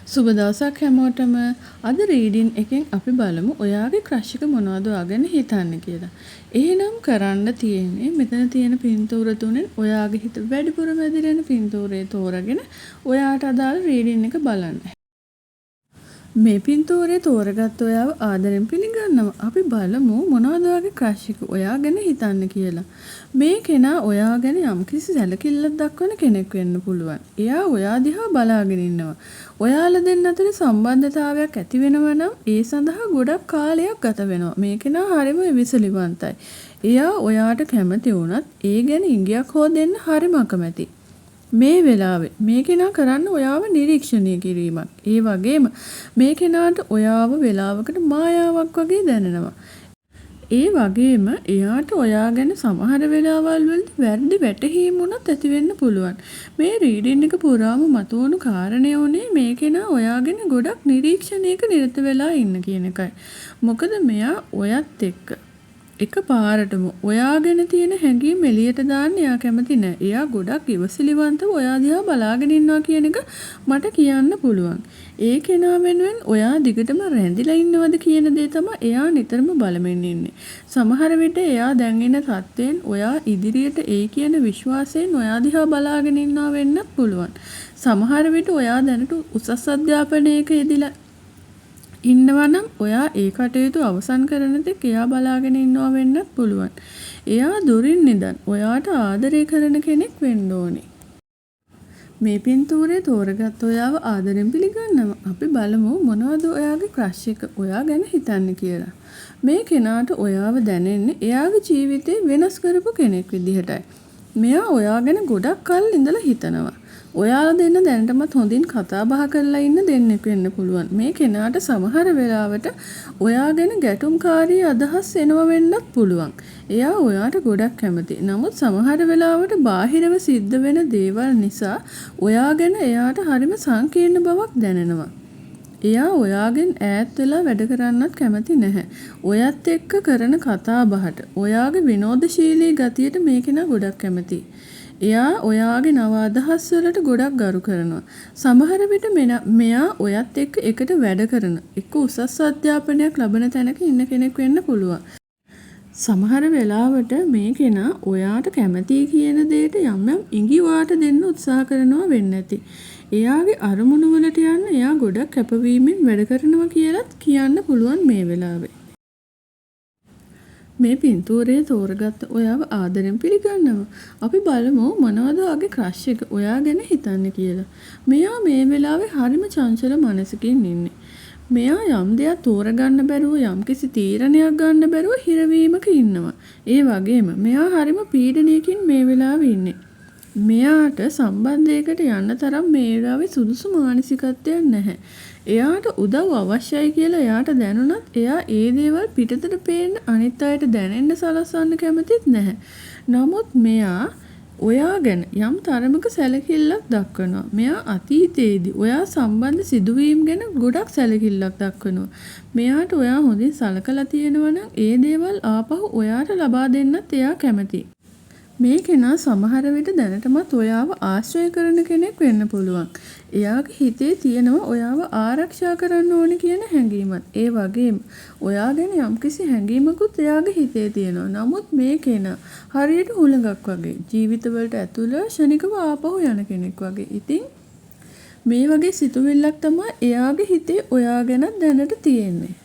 සුබ දවසක් හැමෝටම. අද රීඩින් එකෙන් අපි බලමු ඔයාගේ ක්‍රෂ් එක මොනවද ඔයා ගැන හිතන්නේ කියලා. එහෙනම් කරන්න තියෙන්නේ මෙතන තියෙන පින්තූර තුනෙන් ඔයාගේ හිත වැඩිපුරම ඇදිරෙන පින්තූරය තෝරාගෙන ඔයාට අදාළ රීඩින් එක බලන්න. මේ පින්තූරය තෝරගත්ත ඔයාව ආදරෙන් පිළිගන්නවා. අපි බලමු මොනවද ඔයාගේ ක්‍රෂ් එක ඔයා ගැන හිතන්නේ කියලා. මේ කෙනා ඔයා ගැන යම්කිසි සැලකිල්ලක් දක්වන කෙනෙක් වෙන්න පුළුවන්. එයා ඔයා දිහා බලාගෙන ඉන්නවා. ඔයාලා දෙන්න අතර සම්බන්ධතාවයක් ඇති වෙනවා නම් ඒ සඳහා ගොඩක් කාලයක් ගත වෙනවා. මේ කෙනා හරිම ඉවසිලිවන්තයි. එයා ඔයාට කැමති වුණත් ඒ ගැන ඉඟියක් හෝ දෙන්න හරිම අකමැතියි. මේ වෙලාවේ මේ කෙනා කරන්නේ ඔයාව නිරීක්ෂණය කිරීමක්. ඒ වගේම මේ කෙනාට ඔයාව වෙලාවකට මායාවක් වගේ දැනෙනවා. ඒ වගේම එයාට ඔයා ගැන සමහර වෙලාවල් වලදී වැරදි වැටහීම් වුණත් ඇති වෙන්න පුළුවන්. මේ රීඩින් එක පුරාම මතුවුණු කාරණය වුණේ මේ කෙනා ඔයා ගැන ගොඩක් නිරීක්ෂණයක නිරත වෙලා ඉන්න කියන එකයි. මොකද මෙයා ඔයත් එක්ක එක පාරටම ඔයා ගැන තියෙන හැඟීම් එළියට දාන්න එයා කැමති නෑ. එයා ගොඩක් ඉවසිලිවන්තව ඔයා දිහා බලාගෙන ඉන්නවා කියන එක මට කියන්න පුළුවන්. ඒ කෙනා වෙනුවෙන් ඔයා දිගටම රැඳිලා ඉන්නවද කියන දේ තමයි එයා නිතරම බලමින් ඉන්නේ. සමහර විට එයා දැන් ඉන්න තත්ත්වයෙන් ඔයා ඉදිරියට එයි කියන විශ්වාසයෙන් ඔයා දිහා බලාගෙන ඉන්නවා වෙන්නත් පුළුවන්. සමහර විට ඔයා දැනට උසස් අධ්‍යාපනයක යෙදිලා ඉන්නවා නම් ඔයා ඒ කටයුතු අවසන් කරන තෙක් එයා බලාගෙන ඉන්නවා වෙන්නත් පුළුවන්. එයා දුරින් ඉඳන් ඔයාට ආදරය කරන කෙනෙක් වෙන්න ඕනේ. මේ පින්තූරය තෝරගත්ත ඔයාව ආදරෙන් පිළිගන්නවා. අපි බලමු මොනවද ඔයාගේ ක්‍රෂ් එක ඔයා ගැන හිතන්නේ කියලා. මේ කෙනාට ඔයාව දැනෙන්නේ එයාගේ ජීවිතේ වෙනස් කරපු කෙනෙක් විදිහටයි. මෙයා ඔයා ගැන ගොඩක් කල් ඉඳලා හිතනවා. ඔයාලා දෙන්න දැනටමත් හොඳින් කතා බහ කරලා ඉන්න දෙන්නෙක් වෙන්න පුළුවන්. මේ කෙනාට සමහර වෙලාවට ඔයා ගැන ගැටුම්කාරී අදහස් එනවා වෙන්නත් පුළුවන්. එයා ඔයාට ගොඩක් කැමතියි. නමුත් සමහර වෙලාවට බාහිරව සිද්ධ වෙන දේවල් නිසා ඔයා ගැන එයාට හරිම සංකීර්ණ බවක් දැනෙනවා. එයා ඔයාගෙන් ඈත් වෙලා වැඩ කරන්නත් කැමති නැහැ. ඔයත් එක්ක කරන කතා බහට, ඔයාගේ විනෝදශීලී ගතියට මේ කෙනා ගොඩක් කැමතියි. එයා ඔයාගේ නව අදහස් වලට ගොඩක් ගරු කරනවා. සමහර විට මෙයා ඔයත් එක්ක එකට වැඩ කරන, එක්ක උසස් අධ්‍යාපනයක් ලබන තැනක ඉන්න කෙනෙක් වෙන්න පුළුවන්. සමහර වෙලාවට මේ කෙනා ඔයාට කැමතියි කියන දේට යම් යම් ඉඟි ඔයාට දෙන්න උත්සාහ කරනවා වෙන්න ඇති. එයාගේ අරමුණු වලට යන්න එයා ගොඩක් කැපවීමෙන් වැඩ කරනවා කියලත් කියන්න පුළුවන් මේ වෙලාවේ. මේ පින්තූරය තෝරගත්ත ඔයාව ආදරෙන් පිළිගන්නවා. අපි බලමු මොනවද ඔයාගේ ක්‍රෂ් එක ඔයා ගැන හිතන්නේ කියලා. මෙයා මේ වෙලාවේ හරිම චංචල මනසකින් ඉන්නේ. මෙයා යම් දෙයක් තෝරගන්න බැරුව, යම්කිසි තීරණයක් ගන්න බැරුව හිරවීමක ඉන්නවා. ඒ වගේම මෙයා හරිම පීඩනයකින් මේ වෙලාවේ ඉන්නේ. මෙයාට සම්බන්ධයකට යන්න තරම් මේ වෙලාවේ සුදුසු මානසිකත්වයක් නැහැ. එයාට උදව් අවශ්‍යයි කියලා එයාට දැනුණත් එයා ඒ දේවල් පිටතට පේන්න, අනිත් අයට දැනෙන්න සලස්වන්න කැමතිත් නැහැ. නමුත් මෙයා ඔයා ගැන යම් තරමක සැලකිල්ලක් දක්වනවා. මෙයා අතීතයේදී ඔයා සම්බන්ධ සිදුවීම් ගැන ගොඩක් සැලකිල්ලක් දක්වනවා. මෙයාට ඔයා හොඳින් සලකලා තියෙනවා නම් ඒ දේවල් ආපහු ඔයාට ලබා දෙන්නත් එයා කැමතියි. මේ කෙනා සමහර විට දැනටමත් ඔයාව ආශ්‍රය කරන කෙනෙක් වෙන්න පුළුවන්. එයාගේ හිතේ තියෙනවා ඔයාව ආරක්ෂා කරන්න ඕනේ කියන හැඟීමත්. ඒ වගේම ඔයා ගැන යම්කිසි හැඟීමකුත් එයාගේ හිතේ තියෙනවා. නමුත් මේ කෙනා හරියට හුළඟක් වගේ ජීවිතවලට ඇතුල් වෙලා ක්ෂණිකව ආපහු යන කෙනෙක් වගේ. ඉතින් මේ වගේ සිතුවිල්ලක් තමයි එයාගේ හිතේ ඔයා ගැනත් දැනට තියෙන්නේ.